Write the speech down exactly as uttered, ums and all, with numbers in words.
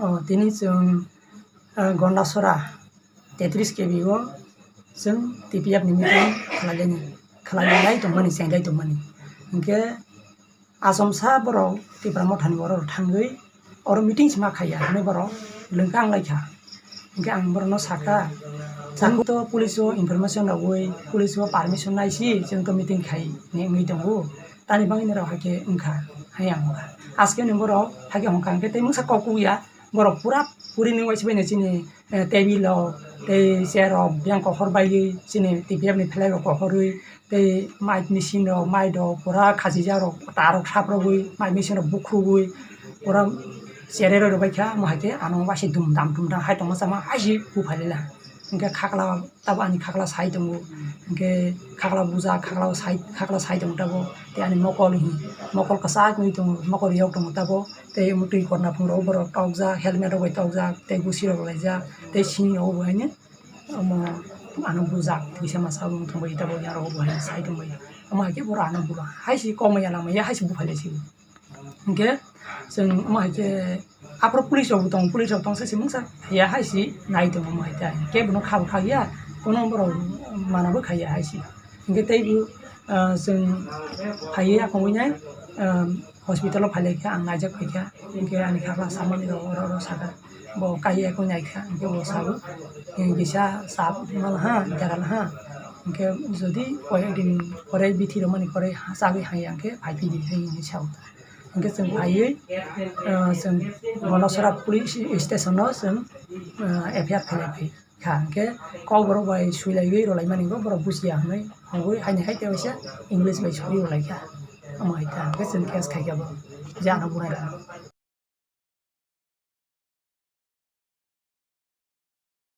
O, tini chwng, ah, Gondasora tetris K B o chwng T P F ni meeting khlailani, khlailai tongmani, chenglai tongmani. Hinkhe achomsa borok Tipra Mothani borok thangwi oro meeting se ma khaiya hinwi borok lwngkang lai kha. Hinkhe ang borokno sakha, chwng to police o information rwui, police o permission naisi chwng to meeting khai hinwi wngwi tongo. Tani bagwi norok haikhe wngkha, hai ang wngkha. Aske ni borok haikhe hongkha hinkhe tei mungsa kok kubya, borok pura puri nung waisi baino chini, eh, table rok tei chair rok biyang kohor baiwi chini T P F ni flag rok kohorwi tei mic machine rok, mic rok pura khachijak rok, tar rok saprogwi, mic machine rok bukhugwi pura chereroi rwbaikha. Omo haikhe ano waisi dum dam dum dam hai tongma sama haisi buphailaila. Hinkhe khakla tabo ani khakla sai tongo, hinkhe khakla bujak, khakla sai, khakla sai tongo tabo. Tei ani mokol hi, mokol kwchak wngwi tongo, mokol riyok tongo tabo. Tei omo twi korna phungrok borok tokjak, helmet rok bai tokjak, tei gusi rok laijak, tei sini rok bo haino omo ano bujak, twisa masa bo wng tongbai tabo, yarok bo haino sai tongbai. Omo haikhe borok ano bula, haisi kokmaya langmaya, haisi buphai laisi. Hinkhe chwng omo haikhe aphuru police rok bo tongo, police rok tongsa se mungsa ya haisi nai tongo omo haikhe, kebo no kha bo kha ya, kono borok mana bo khaiya haisi. Hinkhe tei bo, ah, chwng phaiwi akhongwi nai, ah, hospital o phailaikha, ang naijak phaikha. Hinkhe ani khakla samani rok oro oro sakha, bo kaiya khe naikha, hinkhe bo sabo, "Kisa sap mal ha, jaral ha." Hinkhe jodi koyek din pore bithi rwmani pore chagwi haiya hinkhe phai phidi hinwi sao. Hinkhe chwng phaiwi, ah, chwng Gondasora police station o chwng, ah, F I R khailai phai kha. Hinkhe kokborok bai swilaiwi rwlaimani bo borok bujiya hinwi hongwi haini hai tei waisa English bai suri rwlaikha. Omo hai kha, hinkhe chwng case khaikha bo, je ano bunai rwno.